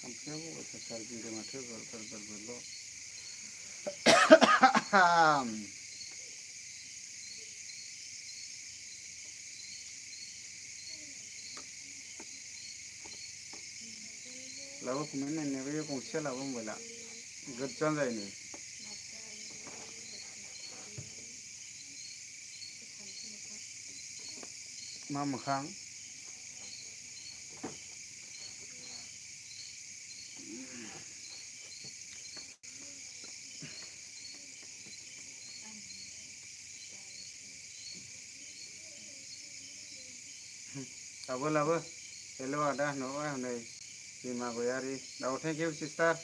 थाम्फैयाबो अयथासार गिदिर माथो बोरबोरल' लाबो कमेन्ट नायनाया बे गंसेया लाबो मबाइला गोजान जायो नै मा मोखां लाबो हेल' आदा न'आ हनै बिमा गयारि औ थेंक इउ सिस्टार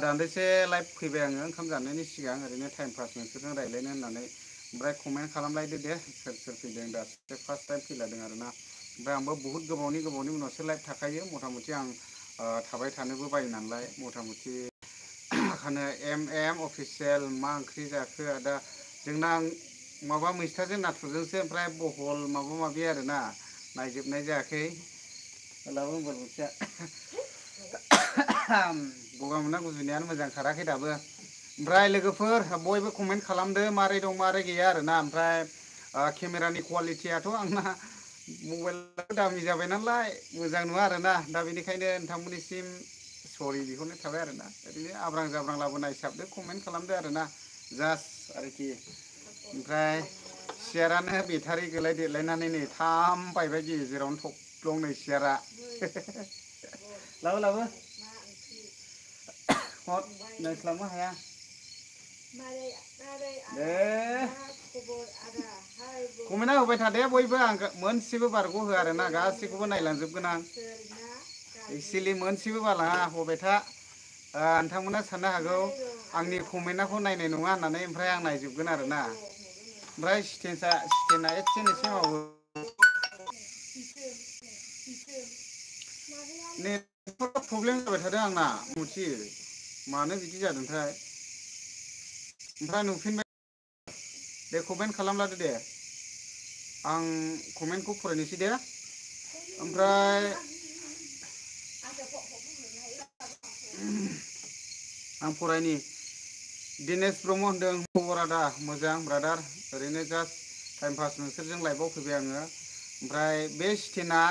दान्दिसे लाइभ फैबाय आङो ओंखाम जानायनि सिगां ओरैनो टाइम पास नोंसोरजों रायज्लायनो होननानै ओमफ्राय कमेन्ट खालामलायदो दे सोर फैदों दासो फार्स्ट टाइम फैलादों आरोना ओमफ्राय आंबो बुहुत गोबावनि उनावसो लाइभ थाखायो मथा मथि आं थाबाय थानोबो बायो नालाय मथा मथि ओंखायनो एम अफिसियेल मा ओंख्रि जाखो आदा जोंना माबा मैस्थाजों नाथुरजोंसो ओमफ्राय बहल माबा माबि आरोना नायजोबनाय जायाखै लाबो मबाइल गंसेया गगा मोनना गुजुनायानो मोजां खाराखै दाबो ओमफ्राय लोगोफोर बयबो कमेन्ट खालामदो मारै दं मारै गैया आरोना ओमफ्राय केमेरानि कुवालिटियाथ' आंना मबाइलाबो दामि जाबाय नालाय मोजां नङा आरोना दा बेनिखायनो नोंथांमोननिसिम सरि बिहरनाय थाबाय आरोना ओरैनो आब्रां जाब्रां लाबोनाय हिसाबजों कमेन्ट खालामदो आरोना जास्ट आरोखि ओमफ्राय सियारानो बेटारि गैलाय देलायनानै नै थाम बायबाय गेजेरावनो थब्लं नै सियारा लाबो हर नायस्लाबनो हाया दे कमेन्टआ होबाय थादे बयबो आं मोनसेबो बारग' होआ आरोना गासैखौबो नायलांजोबगोन आं एक्सुवेलि मोनसेबो बालाङा होबाय था नोंथांमोना साननो हागौ आंनि कमेन्टखौ नायनाय नङा होननानै ओमफ्राय आं नायजोबगोन आरोना ओमफ्राय स्टेना एसे मावो नेटवर्क प्रब्लेम जाबाय थादों आंना मिथियो मानो बिदि जादोंथाय ओमफ्राय नुफिनबाय दे कमेन्ट खालामलादो दे आं कमेन्टखौ फरायनोसै दे ओमफ्राय आं फरायनि दिनेश ब्रह्म होनदों खबर आदा मोजां ब्रादार ओरैनो जास्ट टाइम पास नोंसोरजों लाइभआव फैबाय आङो ओमफ्राय बे स्टेना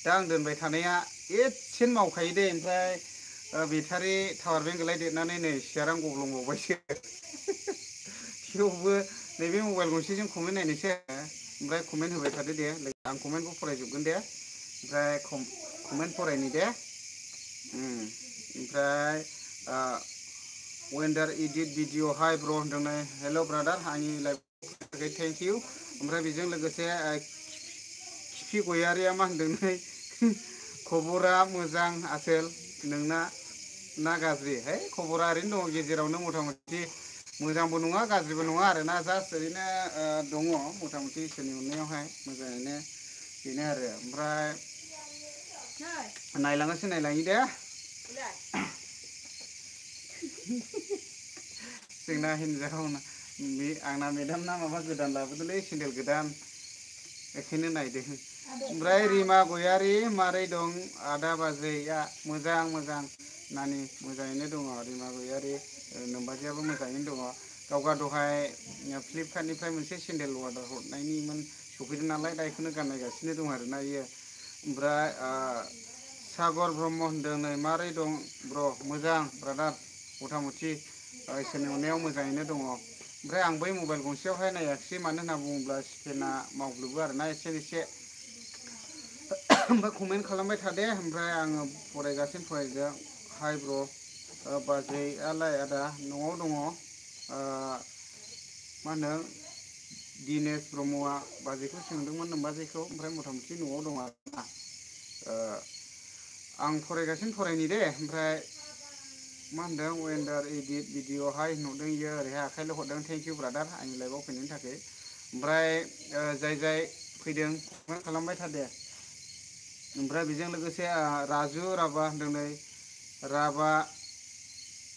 दा आं दोनबाय थानाया एसेन मावखायो दे ओमफ्राय बेटारि टावार बेंक गलाय देरनानै नै सियारां गब्लंबावबायसो थेवबो नैबे मबाइल गंसेजों कमेन्ट नायनोसै ओमफ्राय कमेन्ट होबाय थादो दे आं कमेन्टखौ फरायजोबगोन दे ओमफ्राय कमेन्ट फरायनि दे ओमफ्राय वेन्डार इडिट भिडिअ हाय ब्र होनदों नै हेल' ब्रादार आंनि लाइफ थेंक इउ ओमफ्राय बेजों लोगोसे खिफि गयारिया मा होनदों नै खबरा मोजां आसोल नोंना ना गाज्रि है खबरा ओरैनो दङ गेजेरावनो मथा मथि मोजांबो नङा गाज्रिबो नङा आरोना जास्ट ओरैनो दङ मथा मथि इसोरनि अननायावहाय मोजाङैनो बेनो आरो ओमफ्राय नायलाङि दे जोंना हिन्जावना आंना मेदाम ना माबा गोदान लाबोदोंलै सेन्देल गोदान बेखायनो नायदों ओमफ्राय रिमा गयारि मारै दं आदा बाजैया मोजां नानि मोजाङैनो दङ रिमा गयारि नोमबाजैयाबो मोजाङैनो दङ गावगा दहाय फ्लिपकार्टनिफ्राय मोनसे सेन्देल अर्डार हरनायनिमोन सफैदों नालाय दा बेखौनो गाननायगासिनो दं आरोना इयो ओमफ्राय सागर ब्रह्म होनदों नै मारै दं ब्र मोजां ब्रादार मथा मथि इसोरनि अननायाव मोजाङैनो दङ ओमफ्राय आं बै मबाइल गंसेयावहाय नायाखिसै मानो होनना बुङोब्ला स्क्रिना मावग्लोबो आरोना एसे ओमफ्राय कमेन्ट खालामबाय थादे ओमफ्राय आङो फरायदों हाय ब्र बाजैयालाय आदा न'आव दङ मा होनो दिनेश ब्रह्मआ बाजैखौ सोंदोंमोन नोमबाजैखौ ओमफ्राय मथा मथि न'आव दङ आरोना आं फरायनि दे ओमफ्राय मा होनदों वेन्डार इडिट भिडिअ हाय नुदों इयो ओरैहाय आखाइल' हरदों थेंक इउ ब्रादार आंनि लाइभआव फैनायनि थाखाय ओमफ्राय जाय फैदों कमेन्ट खालामबाय था दे ओमफ्राय बेजों लोगोसे राजु राभा होनदों नै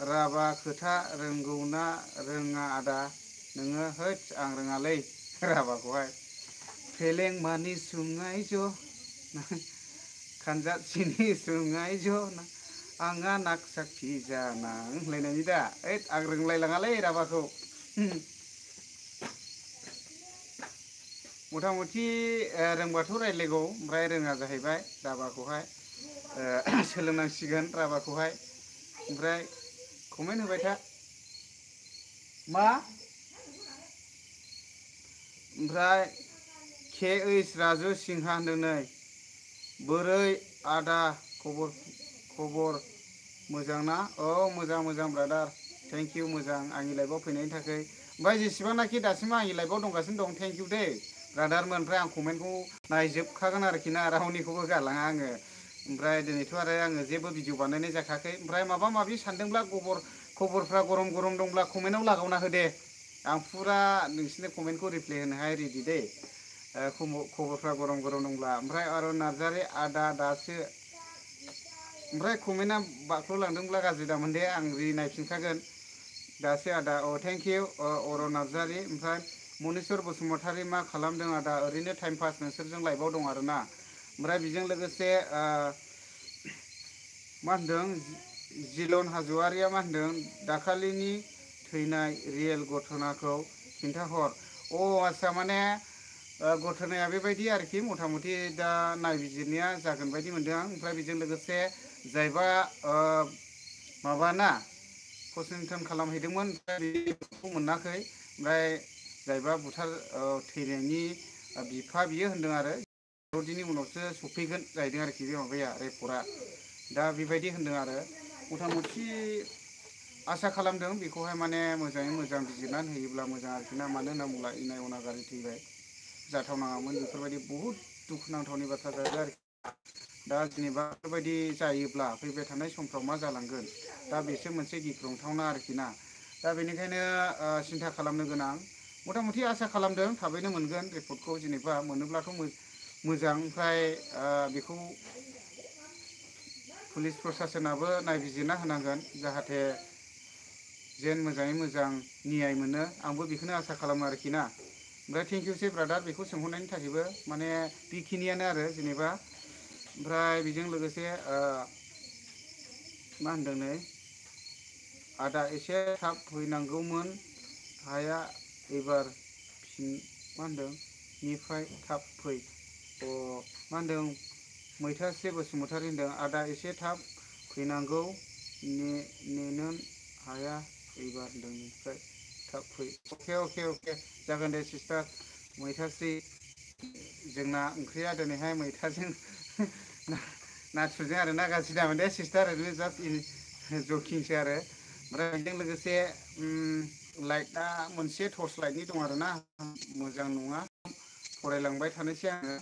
राभा खोथा रोंगौना रोङा आदा नोङो होद आं रोङालै राभाखौहाय फेलें मानि सुङाइ ज' खानजाथ सिनि सुङाइ ज' आंहा नाक साखि जानां होनलायनायनि दा ओइ आं रोंलायलाङालै राभाखौ मथा मथि रोंबाथ' रायज्लायगौ ओमफ्राय रोङा जाहैबाय राभाखौहाय सोलोंनांसिगोन राभाखौहाय ओमफ्राय कमेन्ट होबाय था मा ओमफ्राय के ओइस राजु सिंहा होनदों नै बोरै आदा खबर मोजां ना औ मोजां मोजां ब्रादार थेंक इउ मोजां आंनि लाइफआव फैनायनि थाखाय ओमफ्राय जेसेबांनाखि दासिमबो आंनि लाइफआव दंगासिनो दं थेंक इउ दे ब्रादारमोन ओमफ्राय आं कमेन्टखौ नायजोबखागोन आरोखि ना रावनिखौबो गालाङा आङो ओमफ्राय दिनैथ' आरो आङो जेबो भिडिअ बानायनाय जाखायाखै ओमफ्राय माबा माबि सानदोंब्ला खबरफ्रा गरम गरम दंब्ला कमेन्टआव लागावना हो दे आं फुरा नोंसिनि कमेन्टखौ रिप्लाय होनोहाय रेडि दे खबरफ्रा गरम गरम दंब्ला ओमफ्राय अरुण नार्जारि आदा दासो ओमफ्राय कमेन्टआ बाख्ल'लांदोंब्ला गाज्रि दामोन दे आं नायफिनखागोन दासो आदा अ थेंक इउ अरुण नार्जारि ओमफ्राय मनिस्वर बसुमतारी मा खालामदों आदा ओरैनो टाइम पास नोंसोरजों लाइफआव दं आरोना ओमफ्राय बेजों लोगोसे मा होनदों जिलन हाज'वारिया मा होनदों दाखालिनि थैनाय रियेल घटनाखौ खिन्थाहर अ आस्सा माने घटनाया बेबायदि आरोखि मथा मथि दा नायबिजिरनाया जागोन बायदि मोनदों आं ओमफ्राय बेजों लोगोसे जायबा माबाना पस्टमर्टेम खालामहैदोंमोन बेखौ मोनाखै ओमफ्राय जायबा थैनायनि बिफा बियो होनदों आरो 10 दिननि उनावसो सफैगोन जाहैदों आरोखि बे माबाया रेपर्टआ दा बेबायदि होनदों आरो मथा मथि आसा खालामदों बेखौहाय माने मोजाङै मोजां बिजिरनानै होयोब्ला मोजां आरोखि ना मानो होनना बुङोब्ला इनाय अनागारि थैबाय जाथावनाङामोन बेफोरबायदि बहुद दुखुनांथावनि बाथ्रा जादों आरोखि दा जेनेबा बेफोरबायदि जायोब्ला फैबाय थानाय समफ्राव मा जालांगोन दा बेसो मोनसे गिख्रंथावना आरोखि ना दा बेनिखायनो सिन्था खालामनो गोनां मथा मथि आसा खालामदों थाबैनो मोनगोन रिपर्टखौ जेनेबा मोनोब्लाथ' मोजां ओमफ्राय बेखौ पुलिस प्रसासनाबो नायबिजिरना होनांगोन जाहाथे जेन मोजाङै मोजां नियाय मोनो आंबो बेखौनो आसा खालामो आरोखि ना ओमफ्राय थेंक इउसै ब्रादार बेखौ सोंहरनायनि थाखायबो माने बेखिनियानो आरो जेनेबा ओमफ्राय बेजों लोगोसे मा होनदों नै आदा एसे थाब फैनांगौमोन हाया एबार मा होनदों निफ्राय थाब फै मा होनदों मैथास्रि बसुमतारी होनदों आदा एसे थाब फैनांगौ नेनो हाया एबार होनदों निफ्राय थाब फै अके जागोन दे सिस्टार मैथास्रि जोंना ओंख्रिया दिनैहाय मैथाजों नाथुरजों आरो ना गाज्रि दामोन दे सिस्टार ओरैनो जास्ट जकिंसो आरो ओमफ्राय बेजों लोगोसे लाइटआ मोनसे टर्च लाइटनि दं आरो ना मोजां नङा फरायलांबाय थानोसै आङो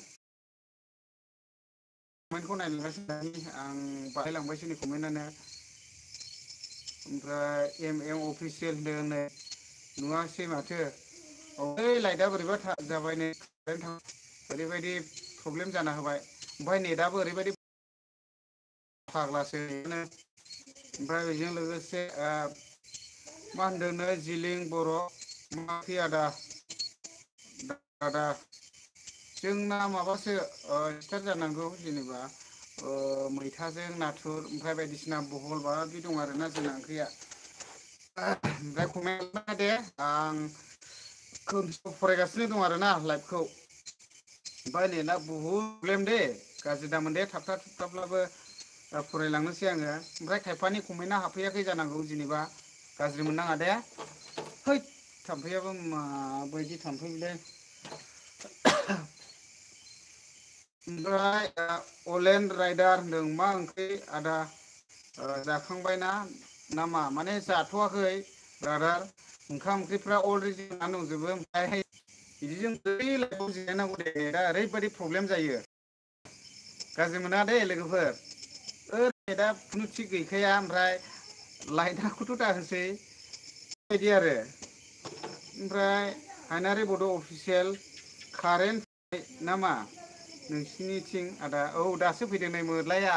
कमेन्टखौ नायलांगासिनो आं बाहायलांबायसो नै कमेन्टआनो ओमफ्राय एम अफिसियेल होनदों नै नुवासै माथो बै लाइटआ बोरैबा जाबाय नै ओरैबायदि प्रब्लेम जाना होबाय ओमफ्राय नेटआबो ओरैबायदि फाग्लासो ओमफ्राय बेजों लोगोसे मा होनदों नै जिलिं बर' माखै आदा जोंना माबासो स्टार्ट जानांगौ जेनेबा मैथाजों नाथुर ओमफ्राय बायदिसिना बहल माबा दं आरोना जोंना ओंख्रिया ओमफ्राय कमेन्ट दे आं खोमसियाव फरायगासिनो दं आरोना लाइभखौ ओमफ्राय नेटआ बहुद प्रब्लेम दे गाज्रि दामोन दे थाबथा थुबथाब्लाबो फरायलांनोसै आङो ओमफ्राय खायफानि कमेन्टआ हाबफैयाखै जानांगौ जेनेबा गाज्रि मोननाङा दे हैद थाम्फैयाबो माबायदि थाम्फै बेलाय ओमफ्राय अलेन राइडार होनदों मा ओंख्रि आदा जाखांबायना नामा माने जाथ'वाखै ब्रादार ओंखाम ओंख्रिफ्रा अलरेडि संनानै दंजोबो ओमफ्राय बिदिजों बोरै लाइफआव जिरायनांगौ दे दा ओरैबायदि प्रब्लेम जायो गाज्रि मोना दे लोगोफोर दा खुनु थिग गैखाया ओमफ्राय लाइटखौथ' दाहोसै बेबायदि आरो ओमफ्राय हायनारि बड' अफिसियेल कारेन्ट नामा नोंसिनिथिं आदा औ दासो फैदों नै मोद्लाया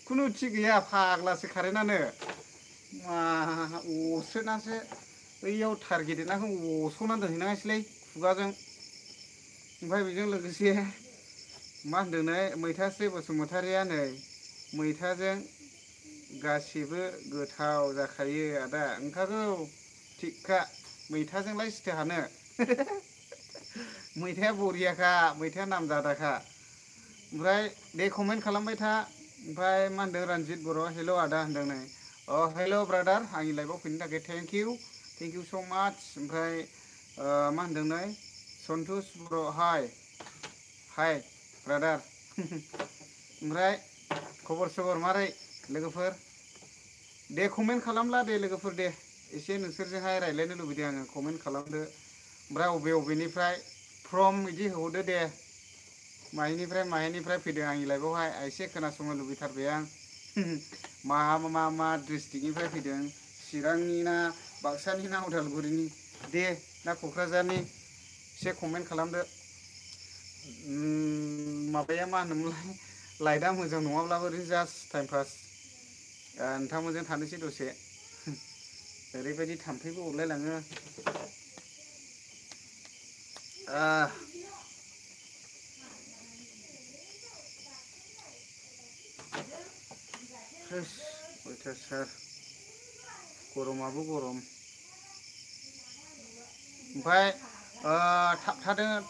खुनु थिग गैया फाग्लासो कारेन्टआनो मा अरसोनासो बैयाव टारगेटेटनाखौ अरस'नानै दोनहैनाङासैलै खुगाजों ओमफ्राय बेजों लोगोसे मा होनदों नै मैथास्रि बसुमतारिया नै मैथाजों गासिबो गोथाव जाखायो आदा ओंखारगौ थिगखा मैथाजोंलाय सिथो हानो मैथाया बरियाखा मैथाया नामजादाखा ओमफ्राय दे कमेन्ट खालामबाय था ओमफ्राय मा होनदों रन्जित बर' हेल' आदा होनदों नै अ हेल' ब्रादार आंनि लाइफआव फैनो थाखाय थेंक इउ स' माच ओमफ्राय मा होनदों नै सन्तुष बर' हाय ब्रादार ओमफ्राय खबर सबर मारै लोगोफोर दे कमेन्ट खालामला दे लोगोफोर दे एसे नोंसोरजोंहाय रायज्लायनो लुबैदों आङो कमेन्ट खालामदो ओमफ्राय बबेनिफ्राय फ्रम बिदि होहरदो दे माहानिफ्राय फैदों आंनि लाइफआवहाय एसे खोनासंनो लुबैथारबाय आं मा डिस्ट्रिक्टनिफ्राय फैदों चिरांनि ना बाक्सानि ना उदालगुरिनि दे ना क'क्राझारनि एसे कमेन्ट खालामदो माबाया मा होनोमोनलाय लाइटआ मोजां नङाब्लाबो ओरैनो जास्ट टाइम पास नोंथांमोनजों थानोसै दसे ओरैबायदि थाम्फैबो अरलायलाङो अयथासार गरमाबो गरम ओमफ्राय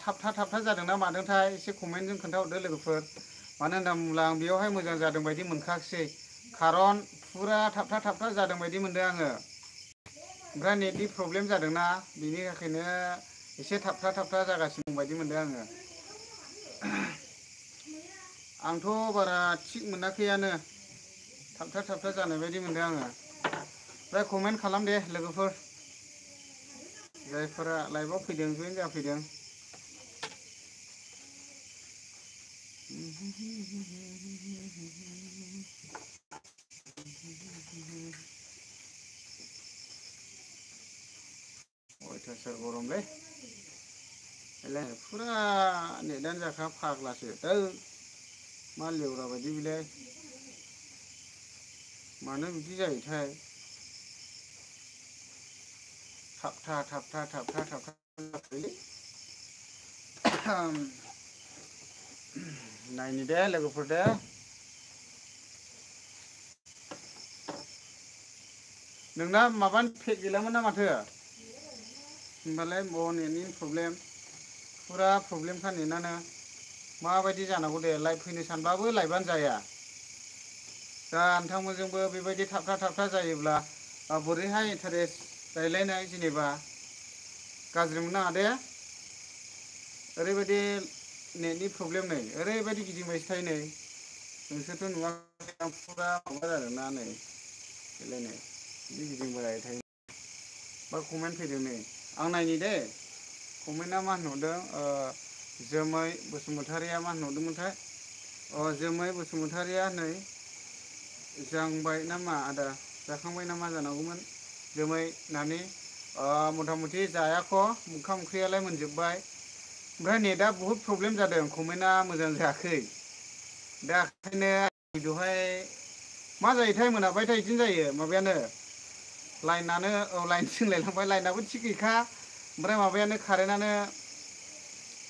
थाबथा जादोंना मादोंथाय एसे कमेन्टजों खोन्थाहरदो लोगोफोर मानो होनना बुङोब्ला आं बेयावहाय मोजां जादों बायदि मोनखायाखिसै खारन फुरा थाबथा जादों बायदि मोनदों आङो ओमफ्राय नेटनि प्रब्लेम जादोंना बिनि थाखायनो एसे थाबथा जागासिनो दं बायदि मोनदों आङो आंथ' बारा थिग मोनाखैयानो थाबथा जानाय बायदि मोनदों आङो ओमफ्राय कमेन्ट खालाम दे लोगोफोर जायफोरा लाइभआव फैदों जयेन जाफैदों अयथासार गरमलै फुरा नेटानो जाखा फाग्लासो मा लेवरा बायदि बेलाय मानो बिदि जायोथाय थाबथा नायनि दे लोगोफोर दे नोंना माबानि पेक गैलामोन ना माथो होनबालाय नेटनि प्रब्लेम फुरा प्रब्लेमखा नेटानो माबायदि जानांगौ दे लाइभ फैनो सानबाबो लाइभआनो जाया दा नोंथांमोनजोंबो बेबायदि थाबथा जायोब्ला बोरैहाय इन्टारेस्ट रायलायनाय जेनेबा गाज्रि मोननाङा दे ओरैबायदि नेटनि प्रब्लेम नै ओरैबायदि गिदिंबायसो थायो नै नोंसोरथ' नुवाखै आं फुरा माबा जादोंना नै बेलाय नै गिदिंबाय थायो बा कमेन्ट फैदों नै आं नायनि दे कमेन्टआ मा होनहरदों जोमै बसुमतारिया मा होनहरदोंमोनथाय जोमै बसुमतारिया नै जांबाय नामा आदा जाखांबाय नामा जानांगौमोन जोमै नानि मथा मथि जायाख' ओंखाम ओंख्रियालाय मोनजोब्बाय ओमफ्राय नेटआ बहुद प्रब्लेम जादों कमेन्टआ मोजां जायाखै दा ओंखायनो बेवहाय मा जायोथाय मोनाबायथाय बिदिनो जायो माबायानो लाइनानो लाइन सोंलायलांबाय लाइनाबो थिग गैखा ओमफ्राय माबायानो कारेन्टआनो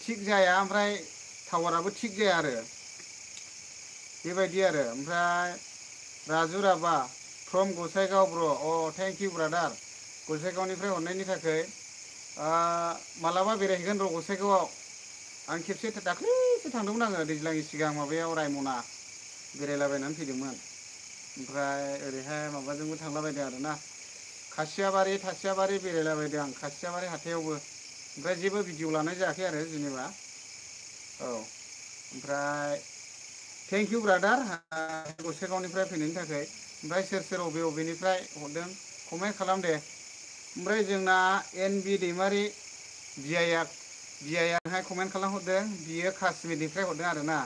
थिग जाया ओमफ्राय टावाराबो थिग जाया आरो बेबायदि आरो ओमफ्राय राजु राभा फ्रम गसाइगाव ब्र' थेंक इउ ब्रादार गसाइगावनिफ्राय हरनायनि थाखाय मालाबा बेरायहैगोन र' गसाइगावआव आं खेबसे दाख्लैसो थांदोंमोन आङो दैज्लांनि सिगां माबायाव रायमना बेरायलाबायनानै फैदोंमोन ओमफ्राय ओरैहाय माबाजोंबो थांलाबायदों आरोना खासियाबारि बेरायलाबायदों आं खासियाबारि हाथायावबो ओमफ्राय जेबो भिडिअ लानाय जायाखै आरो जेनेबा औ ओमफ्राय थेंक इउ ब्रादार गसाइगावनिफ्राय फैनायनि थाखाय ओमफ्राय सोर बबेनिफ्राय हरदों कमेन्ट खालाम दे ओमफ्राय जोंना एन बि दैमारि बिआइआहाय कमेन्ट खालामहरदों बियो काश्मिरनिफ्राय हरदों आरोना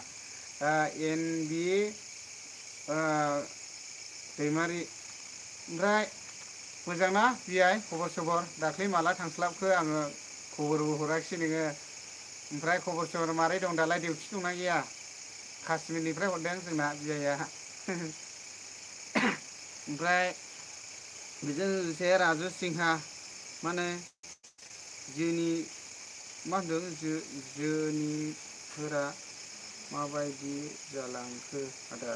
एन बि दैमारि ओमफ्राय मोजांना बिआइ खबर सबर दाख्लै माला थांस्लाबखो आङो खबरबो हराखिसै नोङो ओमफ्राय खबर सबर मारै दं दालाय डिउटि दंना गैया काश्मिरनिफ्राय हरदों जोंना बिआइआ ओमफ्राय बेजों लोगोसे राजु सिंहा मा होनो मा होनदों जोनिफोरा माबायदि जालांखो आदा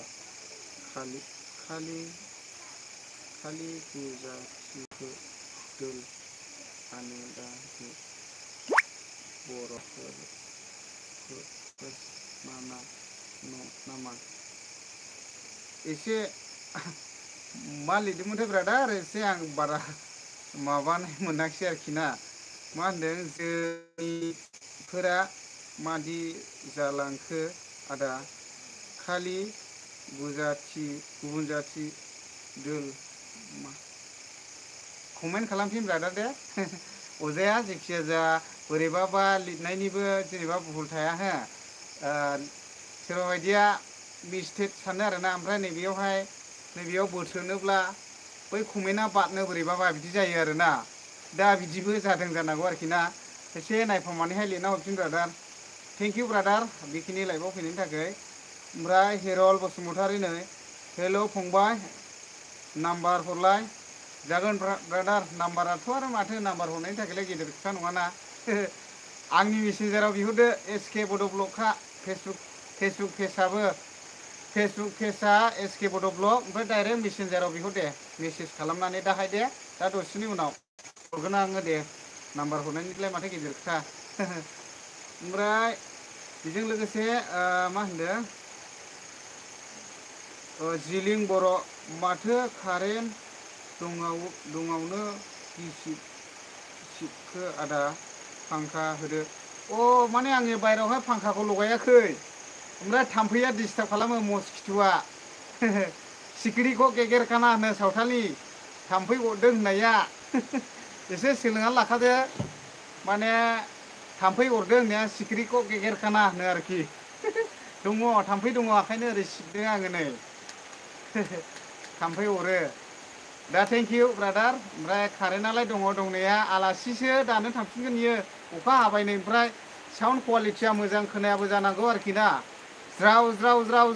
खालि खालि बुजाथिखो दोल आनेदाखो बर'फोर माना नामा एसे मा लिरदोंमोनथाय ब्रादार एसे आं बारा माबानाय मोनाखिसै आरोखि ना मा होनदों जोंनिफोरा मादि जालांखो आदा खालि गुबुन जाथि दोल कमेन्ट खालामफिन ब्रादार दे अजाया जेखिया जा बोरैबाबा लिरनायनिबो जेनेबा भुल थाया हो सोरबा बायदिया मिस्टेक सानो आरोना ओमफ्राय नैबेयाव बोथ्रोनोब्ला बै कमेन्टआ बादनो बोरैबाबा बिदि जायो आरोना दा बिदिबो जादों जानांगौ आरोखि ना एसे नायफामनानैहाय लिरना हरफिन ब्रादार थेंक इउ ब्रादार बेखिनि लाइभआव फैनायनि थाखाय ओमफ्राय हेरल बसुमतारी नै हेल' फंबाय नाम्बार हरलाय जागोन ब्रादार नाम्बाराथ' आरो माथो नाम्बार हरनायनि थाखायलाय गेदेर खोथा नङाना आंनि मेसेन्जाराव बिहरदो एसके बड' ब्लगखा फेसबुक पेजआ एसके बड' ब्लग ओमफ्राय डाइरेक्ट मेसेन्जाराव बिहर दे मेसेज खालामनानै दाहाय दे दा दसेनि उनाव हरगोन आङो दे नाम्बार हरनायनिफ्राय माथो गेदेर खोथा ओमफ्राय बेजों लोगोसे मा होनदों जिलिं बर' माथो कारेन्ट दङावनो गिसिबखो आदा फांखा होदो माने आङो बायहेरायावहाय फांखाखौ लगायाखै ओमफ्राय थाम्फैया डिस्टार्ब खालामो मस्किट'आ सिखिरिखौ गेगेरखाना होनो सावथालि थाम्फै अरदों होननाया एसे सोलोंनानै लाखादो माने थाम्फै अरदों होननाया सिखिरिखौ गेगेरखाना होनो आरोखि दङ थाम्फै दङ ओंखायनो ओरै सिबदों आङो नै थाम्फै अरो दा थेंक इउ ब्रादार ओमफ्राय कारेन्टआलाय दङ दंनाया आलासिसो दानो थांफिनगोन इयो अखा हाबाय नै ओमफ्राय साउन्ड कुवालिटिया मोजां खोनायाबो जानांगौ आरोखि ना ज्राव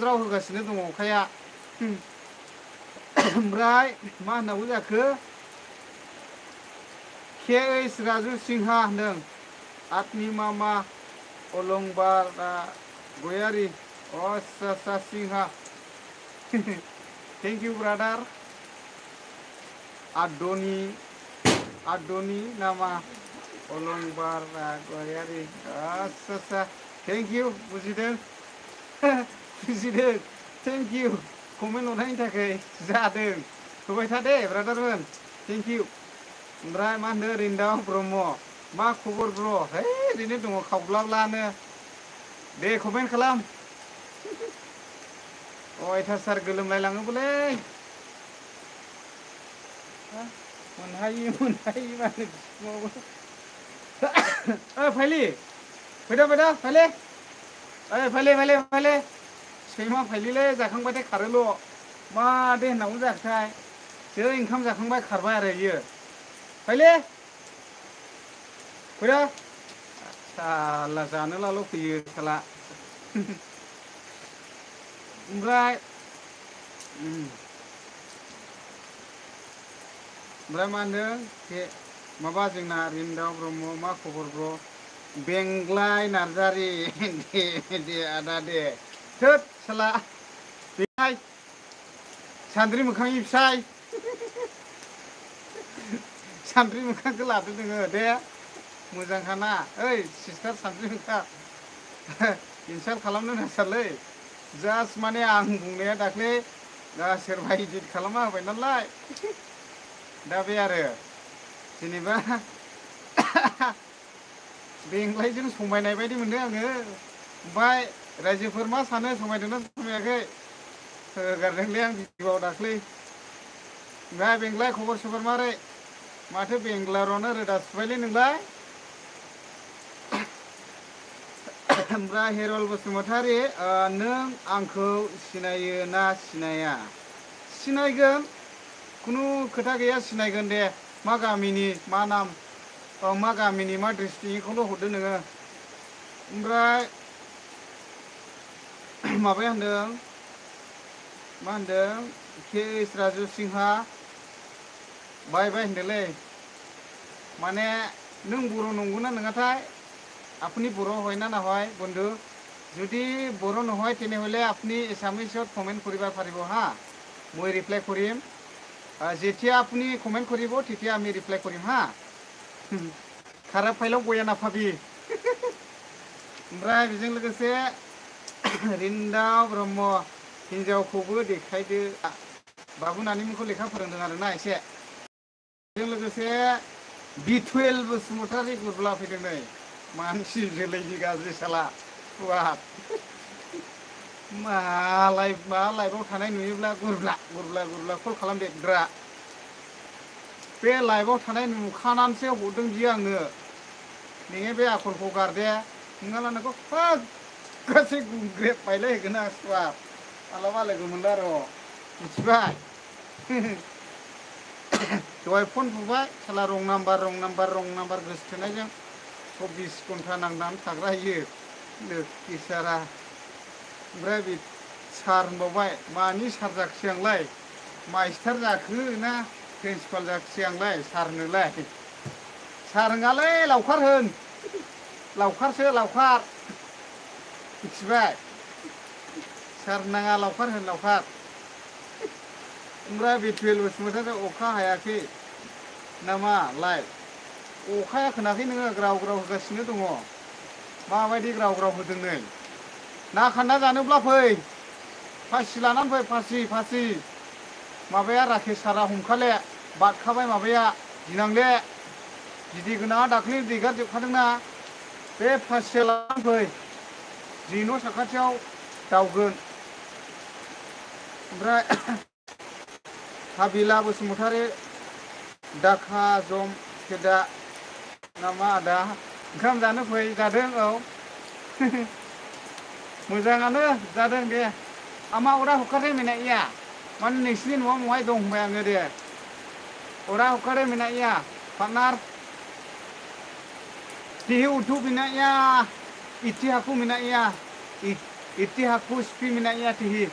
ज्राव होगासिनो दङ अखाया ओमफ्राय मा होननांगौ जाखो के.एस. राजु सिंहा होनदों आतनि मामा अलंबारा गयारि आच्छा सिंहा थेंक इउ ब्रादार आदनि नामा अलंबारा गयारि आच्छा थेंक इउ बुजिदों थेंक इउ कमेन्ट हरनायनि थाखाय जादों होबाय था दे ब्रादारमोन थेंक इउ ओमफ्राय मा होनदों रिन्दाव ब्रह्म मा खबर ब्र है ओरैनो दङ खावब्लाब्लानो दे कमेन्ट खालाम अयथासार गोलोमलाय लाङोबोलै मोनहायि मानो बिखुङावबो फाइलि फैदा फाइलि फाइलि सैमा फाइलिलै जाखांबाथाय खारोल' मादे होननांगौ जाखोथाय जै ओंखाम जाखांबाय खारबाय आरो इयो फाइलि फैदा साला जानोलाल' फैयो साला ओमफ्राय मा होनदों माबा जोंना रिन्दाव ब्रह्म मा खबर ब्र बेंग्लाय नार्जारि दे आदा दे थोद साला बेहाय सान्द्रि मोखांनि फिसाय सान्द्रि मोखांखौ लादो नोङो दे मोजांखाना ओइ सिस्टार सान्द्रि मोखां इनसाल्ट खालामनो नांथारलै जास्ट माने आं बुंनाया दाख्लै सोरबा इडिट खालामना होबाय नालाय दा बे आरो जेनेबा बेंग्लायजों समायनाय बायदि मोनदों आङो ओमफ्राय रायजोफोर मा सानो समायदोंना समायाखै होगारदोंलै आं भिडिअआव दाख्लै ओमफ्राय बेंग्लाय खबर सबर मारै माथो बेंग्लरावनो रोदा सुबायलै नोंलाय ओमफ्राय हेरल बसुमतारी नों आंखौ सिनायो ना सिनाया सिनायगोन खुनु खोथा गैया सिनायगोन दे मा गामिनि मा नाम मा गामिनि मा डिस्ट्रिक्टनिखौल' हरदो नोङो ओमफ्राय माबाया होनदों मा होनदों के.एस. राजु सिंहा बाय होनदोंलै माने नों बर' नंगौना नङाथाय আপনি বড় হয় না নহয় বন্ধু যদি বড় নহয় তেনেহ'লে আপনি এছামিছত কমেণ্ট কৰিব পাৰিব হা মই ৰিপ্লাই কৰিম যেতিয়া আপুনি কমেন্ট কৰিব তেতিয়া আমি ৰিপ্লাই কৰিম হা খাराब फाइलाव गया नाफाबि ओमफ्राय बेजों लोगोसे रिन्दाव ब्रह्म हिन्जावखौबो देखायदो बाबु नानिमोनखौ लेखा फोरोंदों आरोना एसे बेजों लोगोसे B12 बसुमतारी गुरब्ला फैदों नै मानसि जोलैनि गाज्रि साला सुवाद मा लाइभआव थानाय नुयोब्ला गुरब्ला कल खालामदेरग्रा बे लाइभआव थानाय नुखानानैसो हरदों बियो आंनो नोङो बे आखलखौ गारदे नोंहा नोंखौ गासै गुंग्रेब बायलाय होगोन आं सुवाद मालाबा लोगो मोनला र' मिथिबाय दहाय फन बुबाय साला रं नाम्बार गोसोथोनायजों 24 घन्टा नांनानै थाग्रा इयो लोखि सारा ओमफ्राय बे सार होनबावबाय मानि सार जाखोसै आंलाय मास्टार जाखो ना प्रिन्सिपाल जाखोसै आंलाय सारनोलाय सार नङालै लावखार होन लावखारसो लावखार मिथिबाय सार नाङा लावखार होन लावखार ओमफ्राय B12 बसुमतारी अखा हायाखै नामा लाइभ अखाया खोनाखै नोङो ग्राव होगासिनो दङ माबायदि ग्राव होदों नै ना खान्ना जानोब्ला फै फासि लानानै फै फासि माबाया राकेश सारा हमखाले बादखाबाय माबाया गिनांले गिदिर गोनाङा दाख्लै दैगारजोबखादोंना बे फासिया लानानै फै जि न' साखाथियाव दावगोन ओमफ्राय हाबिला बसुमतारी दाखा जम केदा नामा आदा ओंखाम जानो फै जादों औ मोजाङानो जादों दे आमा अरा हुखारे मिनाइया माने नोंसिनि न'आव महाय दं होनबाय आङो दे अरा हुखारे मिनाइया partner tihi udu minaknya iti haku minaknya iti haku spi minaknya tihi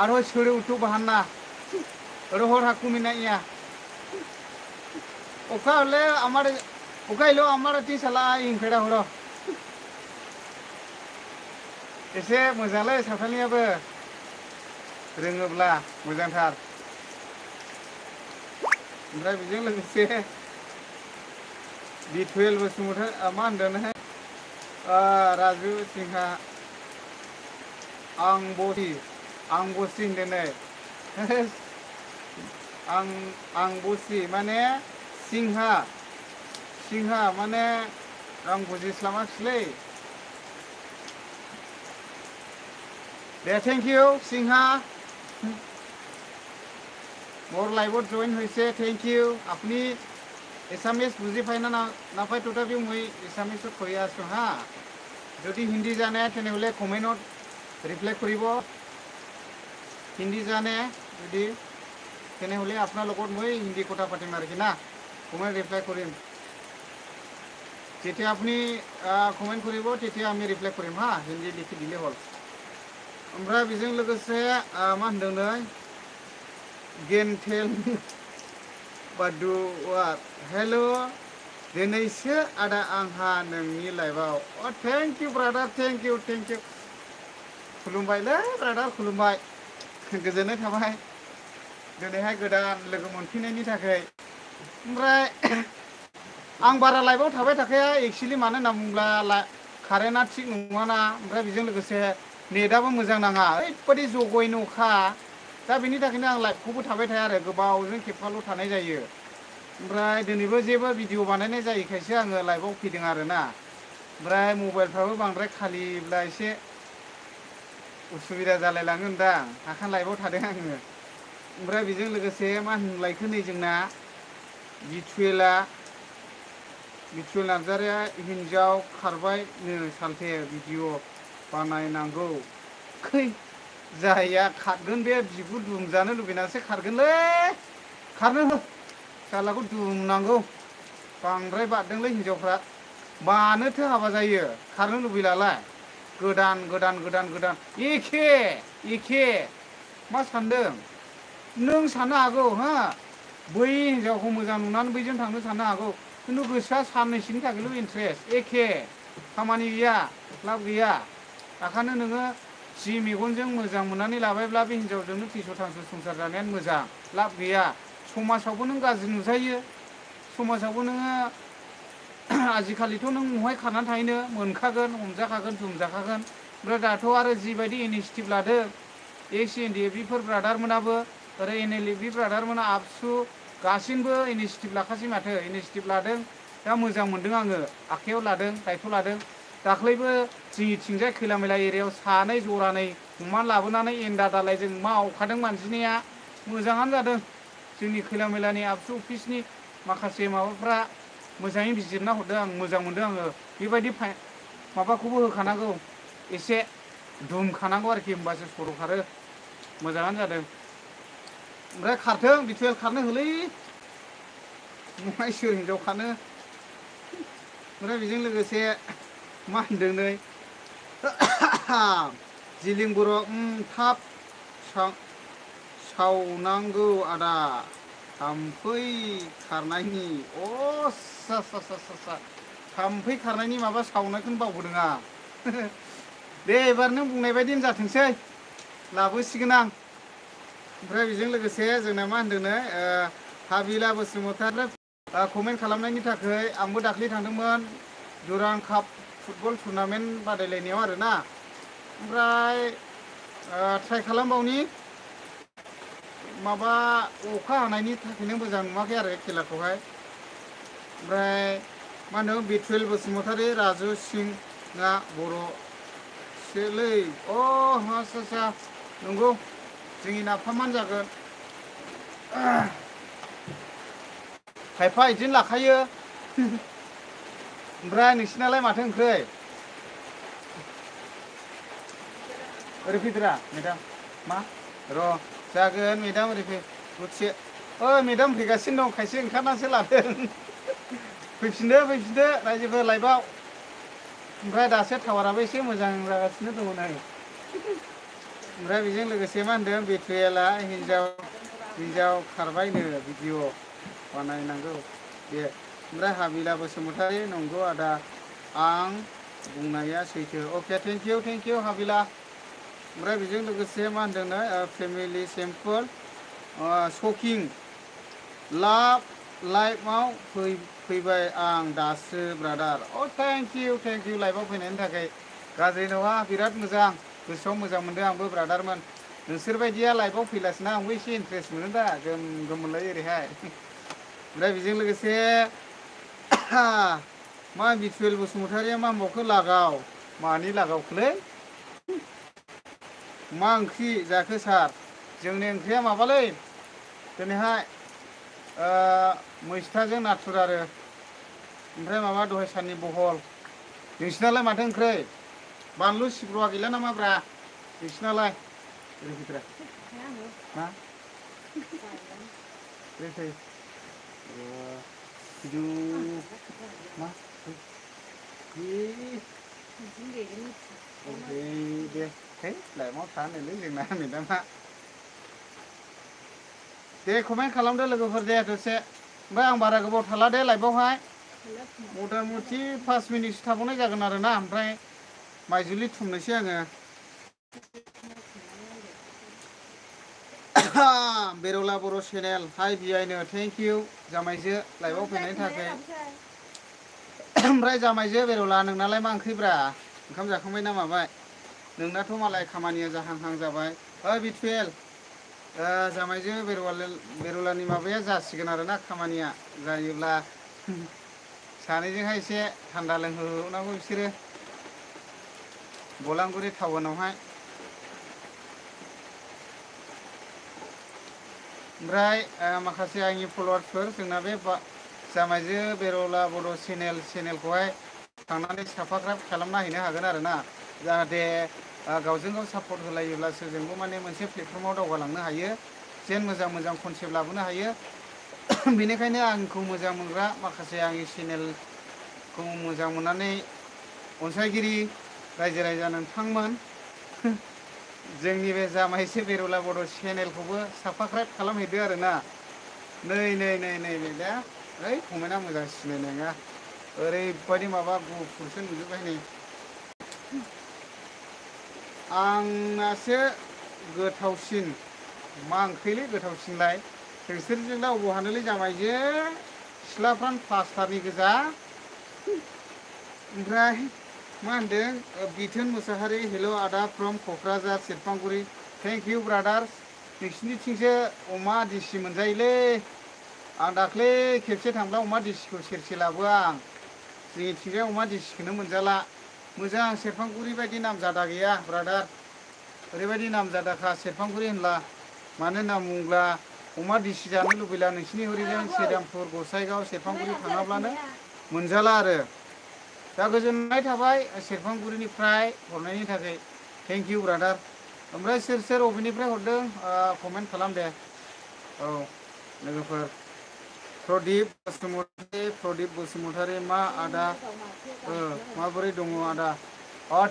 aro sore udu bahanna rohor haku minaknya oka ilo amar ti salah ingkeda horo एसे मोजांलै सावथालनियाबो रोङोब्ला मोजांथार ओमफ्राय बेजों लोगोसे B12 बसुमतारी मा होनदोंहाय राजु सिंहा आं बसि होनदों नै आं बसि माने सिंहा माने आं बुजिस्लाबाखिसैलै दे थैंक इउ सिंहा मोर लाइवत जॉइन হৈছে थैंक यू আপনি এসামিজ বুজি পায় না নাপায় তথাপিও মই এসামিজত কৈ আছোঁ হা যদি হিন্দী জানে তেনেহ'লে কমেণ্টত ৰিপ্লাই কৰিব হিন্দী জানে যদি তেনেহ'লে আপোনাৰ লগত মই হিন্দী কথা পাতিম আৰু কি না কমেণ্ট ৰিপ্লাই কৰিম যেতিয়া আপুনি কমেণ্ট কৰিব তেতিয়া আমি ৰিপ্লাই কৰিম হা হিন্দী লিখি দিলে হ'ল ओमफ्राय बेजों लोगोसे मा होनदों गेनथेल बादुआ हेल' दिनैसो आदा आंहा नोंनि लाइभआव thank you brother thank you खुलुमबायलै ब्रादार खुलुमबाय गोजोननाय थाबाय दिनैहाय गोदान लोगो मोनफिननायनि थाखाय ओमफ्राय आं बारा लाइभआव थाबाय थाखाया एक्चुअली मानो होनना बुङोब्ला कारेन्टआ थिग नङाना ओमफ्राय बेजों लोगोसे नेटआबो मोजां नाङा ओरैबायदि जगयनो अखा दा बेनि थाखायनो आं लाइभखौबो थाबाय थाया आरो गोबावजों खेबफाल' थानाय जायो ओमफ्राय दिनैबो जेबो भिडिअ बानायनाय जायैखायसो आङो लाइभआव फैदों आरोना ओमफ्राय मबाइलफ्राबो बांद्राय खालिब्ला एसे उसुबिदा जालायलाङो होनदां आखान लाइभआव थादों आङो ओमफ्राय बेजों लोगोसे मा होनलायखो नै जोंना B12 नार्जारिया हिन्जाव खारबायनो सालथे भिडिअ बानायनांगौ खै जाया खारगोन बे बिगुर दुमजानो लुबैनानैसो खारगोनलै खारनो सालाखौ दुमनांगौ बांद्राय बारदोंलै हिन्जावफ्रा मानोथो हाबा जायो खारनो लुबैलालाय गोदान एखे मा सानदों नों साननो हागौ हा बै हिन्जावखौ मोजां नुनानै बैजों थांनो साननो हागौ खिन्थु गोसोआ साननैसोनि थाखायल' इन्ट्रेस्ट एखे खामानि गैया लाब गैया ओंखायनो नोङो जि मेगनजों मोजां मोननानै लाबायब्ला बे हिन्जावजोंनो थैस' थांस' संसार जानायानो मोजां लाब गैया समाजावबो नों गाज्रि नुजायो समाजावबो नोङो आजिखालिथ' नों महाय खारनानै थाहैनो मोनखागोन हमजाखागोन जुमजाखागोन ओमफ्राय दाथ' आरो जिबायदि इनिसिएटिभ लादों ACNDFB ब्रादारमोनाबो ओरै NLFB ब्रादारमोना आबसु गासिनबो इनिसिएटिभ लाखासै माथो इनिसिएटिभ लादों दा मोजां मोनदों आङो आखायाव लादों दायथ' लादों दाख्लैबो जोंनिथिंजाय खैला मैला एरियायाव सानै जरानै हमनानै लाबोनानै एन्दा दालायजों मावखादों मानजिनाया मोजाङानो जादों जोंनि खैला मैलानि आबसु अफिसनि माखासे माबाफ्रा मोजाङै बिजिरना हरदों आं मोजां मोनदों आङो बेबायदि माबाखौबो होखानांगौ एसे दुमखानांगौ आरोखि होमबासो सर' खारो मोजाङानो जादों ओमफ्राय खारथों बिटुएल खारनो होलै महाय सोर हिनजाव खानो ओमफ्राय बेजों लोगोसे मा होनदों नै जिलिं बर' थाब सावनांगौ आदा थाम्फै खारनायनि थाम्फै खारनायनि माबा सावनायखौनो बावबोदों आं दे एबार नों बुंनाय बायदिनो जाथोंसै लाबोसिगोन आं ओमफ्राय बेजों लोगोसे जोंना मा होनदों नै हाबिला बसुमतारी कमेन्ट खालामनायनि थाखाय आंबो दाख्लै थांदोंमोन दुरान काप फुटबल टुर्नामेन्ट बादायलायनायाव आरोना ओमफ्राय ट्राइ खालामबावनि माबा अखा हानायनि थाखायनो मोजां नुवाखै आरो खेलाखौहाय ओमफ्राय मा होनो बिटुएल बसुमतारी राजु सिंआ बर'सोलै आच्छा नंगौ जोंनि नाफामानो जागोन खायफा बिदिनो लाखायो ओमफ्राय नोंसिनालाय माथो ओंख्रै ओरै फैदोरा मेदाम मा र' जागोन मेदाम ओरै फै दसे मेदाम फैगासिनो दं खायसे ओंखारनासो लादों फैफिनदो रायजोफोर लाइभआव ओमफ्राय दासो टावाराबो एसे मोजां जागासिनो दङ नै ओमफ्राय बेजों लोगोसे मा होनदों बिटुएलआ हिन्जाव खारबायनो भिडिअ बानायनांगौ दे ओमफ्राय हाबिला बसुमतारी नंगौ आदा आं बुंनाया सैथो अके थेंक इउ हाबिला ओमफ्राय बेजों लोगोसे मा होनदों नै फेमिलि सेम्पोल शकिं लाइभआव फैबाय आं दासो ब्रादार थेंक इउ लाइभआव फैनायनि थाखाय गाज्रि नङा बिराद मोजां गोसोआव मोजां मोनदों आंबो ब्रादारमोन नोंसोरबायदिया लाइभआव फैलासिना आंबो एसे इन्ट्रेस्ट मोनो दा गोम मोनलायो ओरैहाय ओमफ्राय बेजों लोगोसे मा बिटुएल बसुमतारीया मा होनबावखो लागाव मानि लागावखोलै मा ओंख्रि जाखो सार जोंनि ओंख्रिया माबालै दिनैहाय मैस्थाजों नाथुर आरो ओमफ्राय माबा दहाय साननि बहल नोंसिनालाय माथो ओंख्रै बानलु सिब्रुआ गैला नामा ब्रा नोंसिनालाय ओरै फैद्रा मा ओरै फै मा दे लाइभआव थानोलै जोंना मेदामा दे कमेन्ट खालामदो लोगोफोर दे दसे ओमफ्राय आं बारा गोबाव थाला दे लाइभआवहाय मथा मथि 5 मिनिटसो थाबावनाय जागोन आरोना ओमफ्राय माइजुलि थुमनोसै आङो बेरौला बर' चेनेल हाय बिआइनो थेंक इउ जामाइजो लाइभआव फैनायनि थाखाय ओमफ्राय जामाइजो बेरौला नोंनालाय मा ओंख्रिब्रा ओंखाम जाखांबाय ना माबाय नोंनाथ' मालाय खामानिया जाहांहां जाबाय बिटुएल जामाइजो बेरौलानि माबाया जासिगोन आरोना खामानिया जायोब्ला सानैजोंहाय एसे थान्दा लोंहोनांगौ बिसोरो बलांगुरि टाउनावहाय ओमफ्राय माखासे आंनि फलोवार्सफोर जोंना बे जामाइजो बेरौला बर' चेनेलखौहाय थांनानै साबसक्राइब खालामना हैनो हागोन आरोना जाहाथे गावजों गाव सापर्ट होलायोब्लासो जोंबो माने मोनसे प्लेटफर्माव दावगालांनो हायो जेन मोजां कनसेप्ट लाबोनो हायो बेनिखायनो आंखौ मोजां मोनग्रा माखासे आंनि चेनेलखौ मोजां मोननानै अनसायगिरि रायजो राजा नोंथांमोन जोंनि बे जामाइजो बेरौला बर' चेनेलखौबो साबसक्राइब खालामहैदो आरोना नै दा ओइ कमेन्टआ मोजां सिनाय नङा ओरैबायदि माबा गुफुरसो नुजोबबाय नै आंनासो गोथावसिन मा ओंख्रिलै गोथावसिनलाय नोंसोरजोंलाय अबाव हानोलै जामायजो सिख्लाफ्रानो प्लास्टारनि गोजा ओमफ्राय मा होनदों बिथोन मुसाहारि हेल' आदा फ्रम क'क्राझार सेरफांगुरि थेंक इउ ब्रादार नोंसिनिथिंसो अमा देसि मोनजायोलै आं दाख्लै खेबसे थांब्ला अमा देसिखौ सेरसे लाबोआ आं जोंनिथिंजाय अमा देसिखौनो मोनजाला मोजां सेरफांगुरि बायदि नामजादा गैया ब्रादार ओरैबायदि नामजादाखा सेरफांगुरि होनब्ला मानो होनना बुङोब्ला अमा देसि जानो लुबैला नोंसिनि हरैजों सेरामपुर गसाइगाव सेरफांगुरि थाङाब्लानो मोनजाला आरो दा गोजोननाय थाबाय सेरफांगुरिनिफ्राय हरनायनि थाखाय थेंक इउ ब्रादार ओमफ्राय सोर सोर अबेनिफ्राय हरदों कमेन्ट खालाम दे औ लोगोफोर प्रदीप बसुमतारी मा आदा माबोरै दङ आदा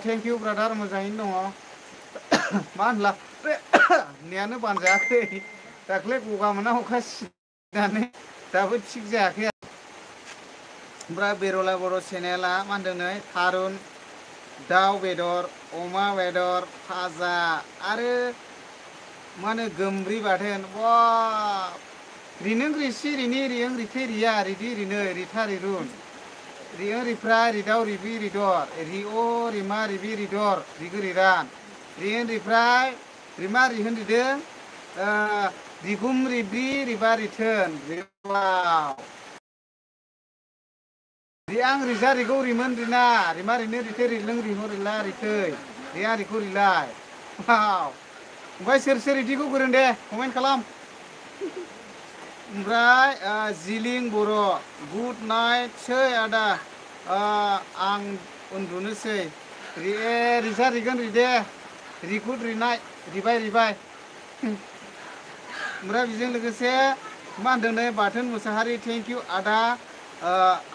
थेंक इउ ब्रादार मोजाङैनो दङ मा होनला नेयानो बानजायाखै दाख्लै गगा मोना अखा सिनानै दाबो थिग जायाखै ओमफ्राय बेरला बर' चेनेला मा होनदों नै थारुन दाउ बेदर अमा बेदर फाजा आरो मा होनो गोमब्रि बाथोन बा रिनों रिसि रिनि रियों रिथे रिया रिदि रिनो रिथा रिरुन रियों रिफ्रा रिदाव रिबि रिदर रिअ रिमा रिबि रिदर रिगो रिरान रियों रिफ्राय रिमा रिहोन रिदों रिगुम रिब्रि रिबा रिथोन रिवाव रिआं रिजा रिगौ रिमोन रिना रिमा रिनो रिथे रिलों रिहो रिला रिथै रिया रिखौ रिलाय वाव ओमफ्राय सोर सोर रिदिखौ गोरों दे कमेन्ट खालाम ओमफ्राय जिलिं बर' गुड नाइटसै आदा आं उन्दुनोसै रिजा रिगोन रिदे रिगुद रिनाय रिबाय रिबाय ओमफ्राय बेजों लोगोसे मा होनदों नै बाथोन मुसाहारि थेंक इउ आदा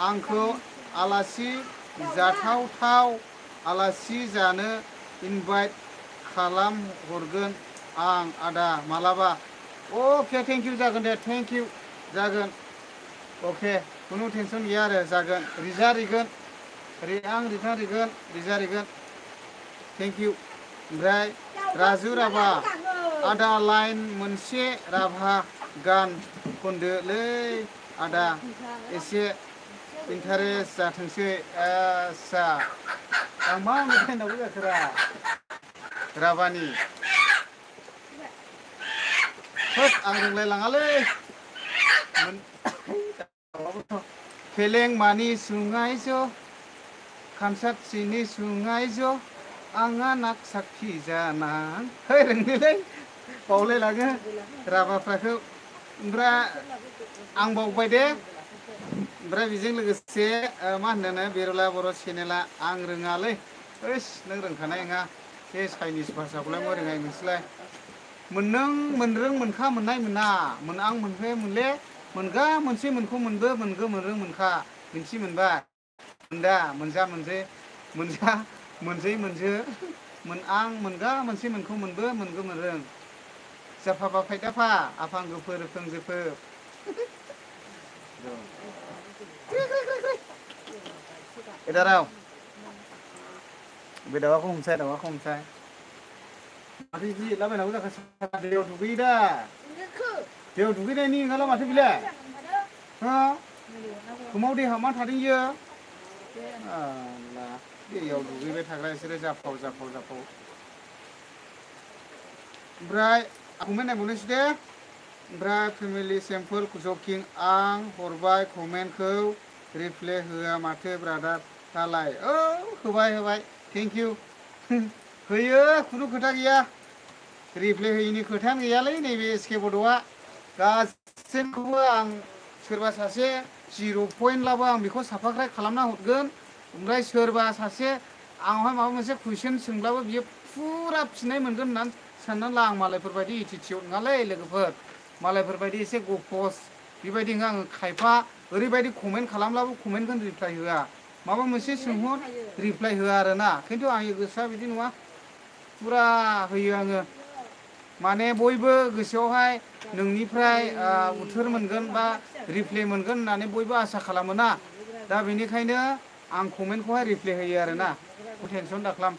आंखौ आलासि जाथावथाव आलासि जानो इनभाइट खालाम हरगोन आं आदा मालाबा अके थेंक इउ जागोन दे थेंक इउ जागोन अके खुनु टेनसन गैया आरो जागोन रिजा रिगोन आं रिथा रिगोन रिजा रिगोन थेंक इउ ओमफ्राय राजु राभा आदा लाइन मोनसे राभा गान खनदोलै आदा एसे इन्टारेस्ट जाथोंसै आस्सा आं मा मेथाइ होनांगौ जाखोरा राभानि होद आं रोंलायलाङालै फेलें मानि सुङाइ ज' खामसाबसिनि सुङाइ ज' आंहा नाक साखि जानां है रोंदोलै बावलायलाङो राभाफ्राखौ ओमफ्राय आं बावबाय दे ओमफ्राय बेजों लोगोसे मा होनदों बेरला बर' चेनेला आं रोङालै ओइस नों रोंखानाय नङा बे चाइनिस भाषाखौलाय मा रोङाय नोंसोरलाय मोननों मोनरों मोनखा मोननाय मोना आं मोनफे मोनले मोनगा मोनसे मोनखौ मोनबो मोनगो मोनरों मोनखा मोनसि मोनबाय मोनदा मोनजा मोनजे मोनजा मोनजै मोनजो मोन आं मोनगा मोनसे मोनखौ मोनबो मोनगो मोनरों जाफाबा फायदाफा आफां गोफो रोखों जोफो दाराव बे दाउखौ हमसाय माथो बिदि लाबायनांगौ जाखासै दैयाव दुगैयो दा दैयाव दुगैनायनि ओंखारला माथो बिलाय हा खोमाव दै हाबना थादों इयो दैयाव दुगैबाय थाग्रा बिसोरो जाफाव ओमफ्राय कमेन्ट नायबावनोसै दे ओमफ्राय फेमिलि सेम्पोल जकिं आं हरबाय कमेन्टखौ रिप्लाय होआ माथो ब्रादार दालाय होबाय थेंक इउ होयो खुनु खोथा गैया रिप्लाय होयिनि खोथायानो गैयालै नैबे एसके बड'आ गासैखौबो आं सोरबा सासे 0 पइन्टब्लाबो आं बेखौ साबस्क्राइब खालामना हरगोन ओमफ्राय सोरबा सासे आंनावहाय माबा मोनसे कुइसन सोंब्लाबो बियो फुरा फिननाय मोनगोन होननानै साननानै ला आं मालायफोरबायदि एटिटिउड नङालै लोगोफोर मालायफोरबायदि एसे गफस बेबायदि नङा आङो खायफा ओरैबायदि कमेन्ट खालामब्लाबो कमेन्टखौनो रिप्लाय होआ माबा मोनसे सोंहर रिप्लाय होआ आरोना खिन्थु आंनि गोसोआ बिदि नङा फुरा होयो आङो माने बयबो गोसोआवहाय नोंनिफ्राय उत्तर मोनगोन बा रिप्लाय मोनगोन होननानै बयबो आसा खालामोना दा बेनिखायनो आं कमेन्टखौहाय रिप्लाय होयो आरोना टेनसन दाखालाम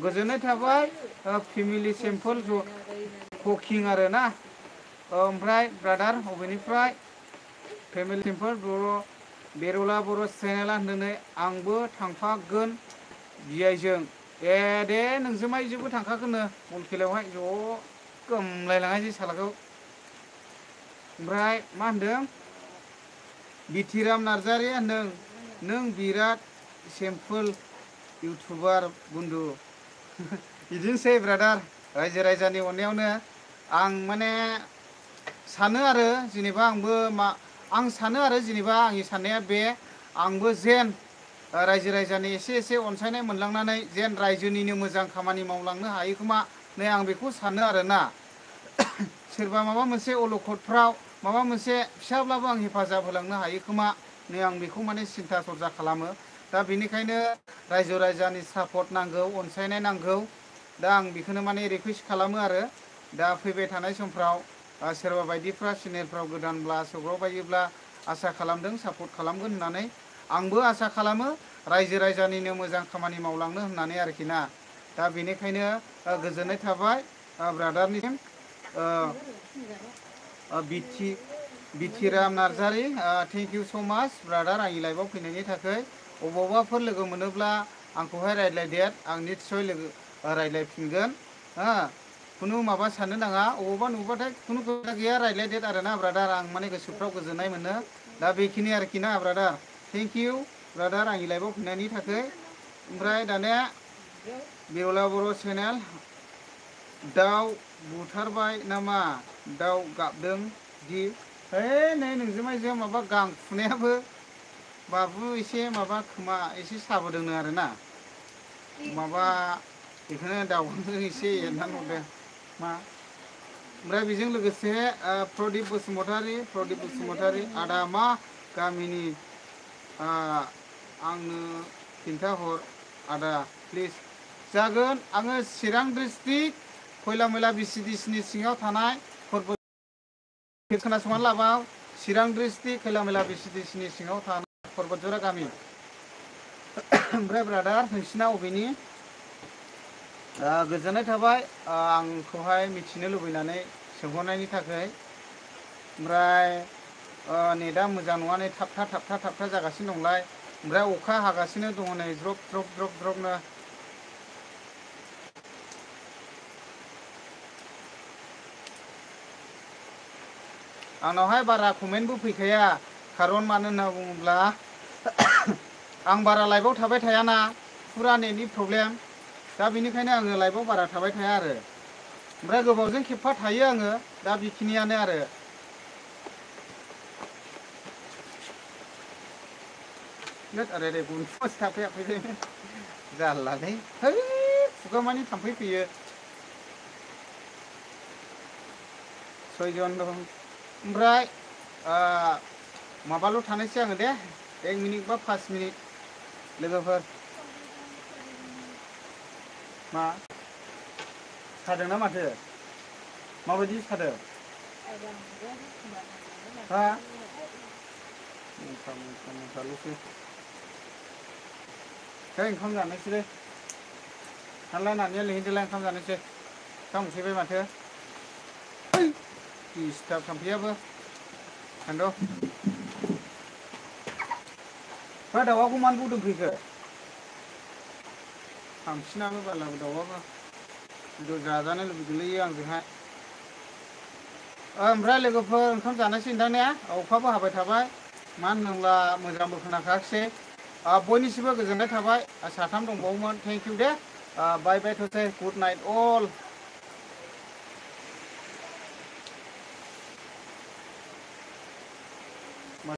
गोजोननाय थाबाय फेमिलि सेम्पोल कुकिं आरोना ओमफ्राय ब्रादार अबेनिफ्राय फेमिलि सिम्पोल बर' बेरला बर' चेनेला होननानै आंबो थांफागोन बियाइजों ए दे नोंजोमायजोंबो थांखागोननो बल खेलायावहाय ज' गोमलायलाङासै सालाखौ ओमफ्राय मा होनदों बिथिराम नार्जारि होनदों नों बिराद सिम्पोल इउटुबार बन्धु बिदिनोसै ब्रादार रायजो राजानि अननायावनो आं माने सानो आरो जेनेबा आं सानो आरो जेनेबा आंनि साननाया बे आंबो जेन रायजो राजानि एसे अनसायनाय मोनलांनानै जेन रायजोनिनो मोजां खामानि मावलांनो हायो खोमा नै आं बेखौ सानो आरोना सोरबा माबा मोनसे अलखदफ्राव माबा मोनसे फिसाब्लाबो आं हेफाजाब होलांनो हायो खोमा नै आं बेखौ माने सिन्था सरजा खालामो दा बेनिखायनो रायजो राजानि सापर्ट नांगौ अनसायनाय नांगौ दा आं बेखौनो माने रिकुवेस्ट खालामो आरो दा फैबाय थानाय समफ्राव सोरबा बायदिफ्रा चेनेलफ्राव गोदानब्ला सौग्रावबायोब्ला आसा खालामदों सापर्ट खालामगोन होननानै आंबो आसा खालामो रायजो राजानिनो मोजां खामानि मावलांनो होननानै आरोखि ना दा बेनिखायनो गोजोननाय थाबाय ब्रादारनिसिम बिथिराम नार्जारि थेंक इउ स' माच ब्रादार आंनि लाइभआव फैनायनि थाखाय अबावबाफोर लोगो मोनोब्ला आंखौहाय रायज्लायदेर आं निस्सय रायज्लायफिनगोन खुनु माबा साननो नाङा अबावबा नुबाथाय खुनु खोथा गैया रायज्लायदेर आरोना ब्रादार आं माने गोसोफ्राव गोजोननाय मोनो दा बेखिनि आरोखि ना ब्रादार थेंक इउ ब्रादार आंनि लाइभआव फैनायनि थाखाय ओमफ्राय दानिया बेवला बर' चेनेल दाउ बुथारबाय नामा दाउ गाबदों दि नै नोंजोमायजों माबा गां फुनायाबो बाबु एसे माबा खोमा एसे साबोदोंनो आरोना माबा बेखौनो दाउजों एसे एरनानै हरदों मा ओमफ्राय बेजों लोगोसे प्रदीप बसुमतारी आदा मा गामिनि आंनो खिन्थाहर आदा प्लिज जागोन आङो चिरां डिस्ट्रिक्ट खयलामयला बिसिडिसिनि सिङाव थानाय खोनासंनानै लाबाव चिरां डिस्ट्रिक्ट खयलामयला बिसिडिसिनि सिङाव थानाय पर्बतजरा गामि ओमफ्राय ब्रादार नोंसिना अबेनि गोजोननाय थाबाय आंखौहाय मिथिनो लुबैनानै सोंहरनायनि थाखाय ओमफ्राय नेटआ मोजां नङा नै थाबथा जागासिनो दंलाय ओमफ्राय अखा हागासिनो दङ नै द्रपनो आंनावहाय बारा कमेन्टबो फैखाया खारन मानो होनना बुङोब्ला आं बारा लाइभआव थाबाय थायाना फुरा नेटनि प्रब्लेम दा बेनिखायनो आङो लाइभआव बारा थाबाय थाया आरो ओमफ्राय गोबावजों खेबफा थायो आङो दा बेखिनियानो आरो अरे गुनफस थाफैया जारलालै है खुगा मानि थाम्फै फैयो 6 जन दं ओमफ्राय माबाल' थानायसै आङो दे 1 मिनिट बा 5 मिनिट लोगोफोर मा सादों ना माथो माबायदि सादों हा मुखा ओंखाम जानोसैलै नालाय नानिया लेंहैदोलाय ओंखाम जानोसै ओंखाम उखैबाय माथो डिस्टार्ब थाम्फैयाबो थांद' मा दाउआखौ मानो बौदों फैखो थांफिनाबो बालाबो दाउआबो भिडिअ जाजानो लुबैदोंलै आंजोंहाय ओमफ्राय लोगोफोर ओंखाम जानोसै नोंथां ने अखाबो हाबाय थाबाय मानो होनोब्ला मोजांबो खोनाखायाखिसै बयनिसिमबो गोजोननाय थाबाय साथाम दंबावोमोन थेंक इउ दे बाय बाय थसै गुड नाइट अल